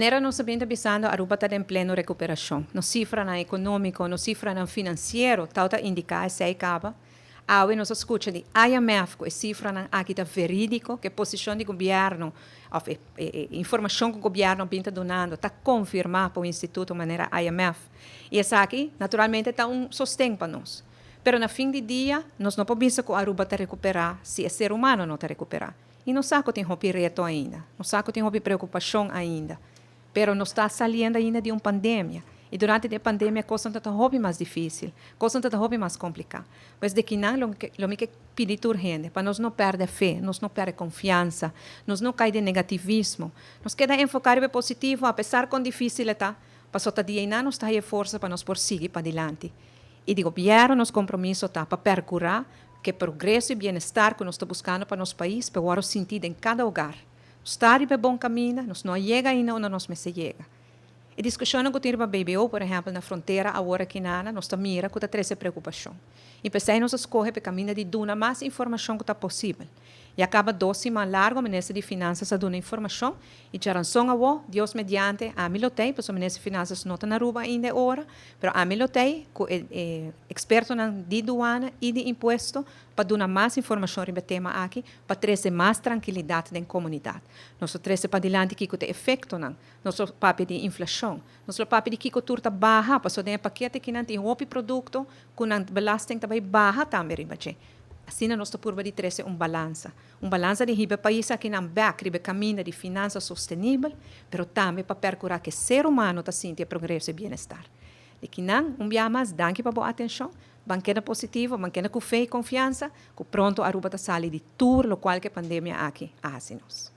Manera nos a bin ta bisando, Aruba ta den pleno recuperacion. Nos cifranan economico, nos cifranan financiero tau ta indica esey caba. Awe nos a scucha di IMF cu e cifranan aki ta veridico, cu e posicion di gobierno of e e informacion cu gobierno a bin ta dunando ta confirma pa un instituto manera IMF. Y esaki naturalmente ta un sosten pa nos. Pero na fin di dia nos no por bisa cu Aruba ta recupera si e ser humano no ta recupera. Y nos sa cu tin hopi reto ainda. Nos sa cu tin hopi preocupacion ainda. Pero nos ta saliendo ainda di un pandemia. Y durante di e pandemia cosnan ta ta hopi mas dificil. Cosnan ta ta hopi mas complica. Pues di kinan lo lo mi ke pidi tur hende pa nos no perde fe, nos no perde confiansa, nos no cay den negativismo. Nos keda enfoca riba e positivo apesar con dificil e ta, pasobra ta di einan nos ta haya e forsa pa nos por sigui padilanti. Y di gobierno nos compromiso ta pa percura Ku e progreso i bienestar ku nos ta buskando pa nos pais por wòrdu sintí den kada hogar. Nos ta riba e bon kaminda, nos no a yega ainda unda nos mester yega. E diskushonnan ku tin riba BBO, por ehèmpel, na frontera awor aki nana, nos ta mira ku ta trese preokupashon. I p'esei nos a skohe pa e kaminda di duna mas informashon ku ta posibel. Ya kaba dos siman largu Minister di Finansas a duna informashon i djaranson awó, Dios mediante, ami lo tei, pasobra Minister di Finansas no ta na Aruba ainda e ora, pero ami lo tei ku e e ekspertonan di duana i di impuesto pa duna mas informashon riba e tema aki pa trese mas trankilidat den komunidat. Nos lo trese padilanti kiko ta e efektonan, nos lo papia di inflashon, nos lo papia di kiko tur ta baha, pasobra den e pakete aki nan tin hopi produkto ku nan belasting ta bai baha tambe riba dje. Asina nos ta purba di trese un balansa. Un balansa di hiba e pais akinan bek riba e kaminda di finansa sostenibel, pero tambe pa perkurá ku e ser humano ta sinti e progreso i bienestar. Di kinan, un biaha mas, danki pa bo atenshon. Ban keda positivo, ban keda ku fe i konfiansa ku pronto Aruba ta sali di tur lokual ku e pandemia aki a hasi nos.